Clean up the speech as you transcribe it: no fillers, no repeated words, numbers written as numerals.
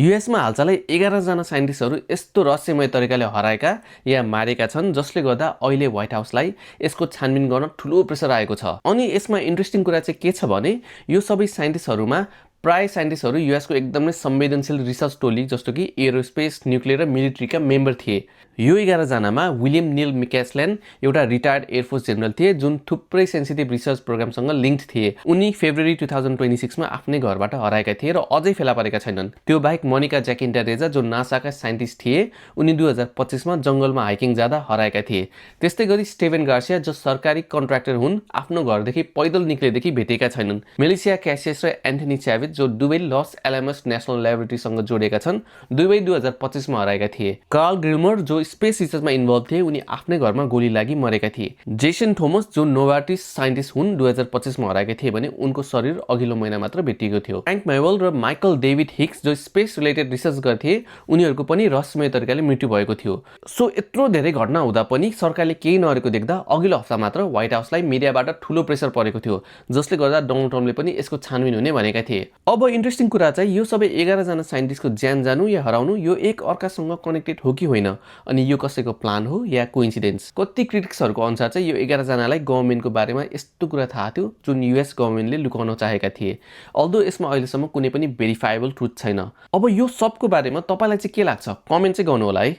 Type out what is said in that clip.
युएसमा हालचालै 11 जना साइन्टिस्टहरू यस्तो रहस्यमय तरिकाले हराएका या मारेका छन् जसले गर्दा अहिले व्हाइट हाउसलाई यसको छानबिन गर्न ठुलो प्रेसर आएको छ। अनि यसमा इन्ट्रेस्टिङ कुरा चाहिँ के छ भने यो सबै साइन्टिस्टहरूमा प्राय साइन्टिस्टहरू युएसको एकदमै संवेदनशील रिसर्च टोली जस्तो कि एरोस्पेस, न्युक्लियर र मिलिट्रीका मेम्बर थिए। यो 11 जनामा विलियम निल मिकेस्लेन एउटा रिटायर्ड एयरफोर्स जेनरल थिए जुन थुप्रै सेन्सिटिभ रिसर्च प्रोग्रामसँग लिङ्क्ड थिए। उनी फेब्रुअरी 2026 मा आफ्नै घरबाट हराएका थिए र अझै फेला परेका छैनन्। त्यो बाहेक मोनिका ज्याकिन्टा रेजा जो नासाका साइन्टिस्ट थिए, उनी 2025 मा जंगलमा हाइकिङ जाँदा हराएका थिए। त्यस्तै गरी स्टेभेन गार्सिया जो सरकारी कन्ट्र्याक्टर हुन्, आफ्नो घरदेखि पैदल निक्लेदेखि भेटेका छैनन्। मेलिसिया क्यासियस र एन्थनी च्याभिज जो दुवै लस एलामस नेशनल ल्याबोरेटरीसँग जोडेका छन्, दुवै 2025 मा हराएका थिए। कार्ल ग्रिलमर जो स्पेस रिसर्चमा इन्भल्भ थिए, उनी आफ्नै घरमा गोली लागि मरेका थिए। जेसन थोमस जो नोवार्टिस साइन्टिस्ट हुन्, 2025 मा हराएका थिए भने उनको शरीर अघिल्लो महिना मात्र भेटिएको थियो। फ्र्याङ्क मेवल र माइकल डेभिड हिक्स जो स्पेस रिलेटेड रिसर्च गर्थे, उनीहरूको पनि रहस्यमय तरिकाले मृत्यु भएको थियो। सो यत्रो धेरै घटना हुँदा पनि सरकारले केही नगरेको देख्दा अघिल्लो हप्ता मात्र व्हाइट हाउसलाई मिडियाबाट ठुलो प्रेसर परेको थियो, जसले गर्दा डोनाल्ड ट्रम्पले पनि यसको छानबिन हुने भनेका थिए। अब इन्ट्रेस्टिङ कुरा चाहिँ यो सबै 11 जना साइन्टिस्टको ज्यान जानु या हराउनु यो एक अर्कासँग कनेक्टेड हो कि होइन, अनि यो कसैको प्लान हो या कोइन्सिडेन्स। कति क्रिटिक्सहरूको अनुसार चाहिँ यो 11 जनालाई गभर्नमेन्टको बारेमा यस्तो कुरा थाहा थियो जुन युएस गभर्नमेन्टले लुकाउन चाहेका थिए। अल्दो यसमा अहिलेसम्म कुनै पनि भेरिफाएबल ट्रुथ छैन। अब यो सबको बारेमा तपाईलाई चाहिँ के लाग्छ, कमेन्ट चाहिँ गर्नु होला है।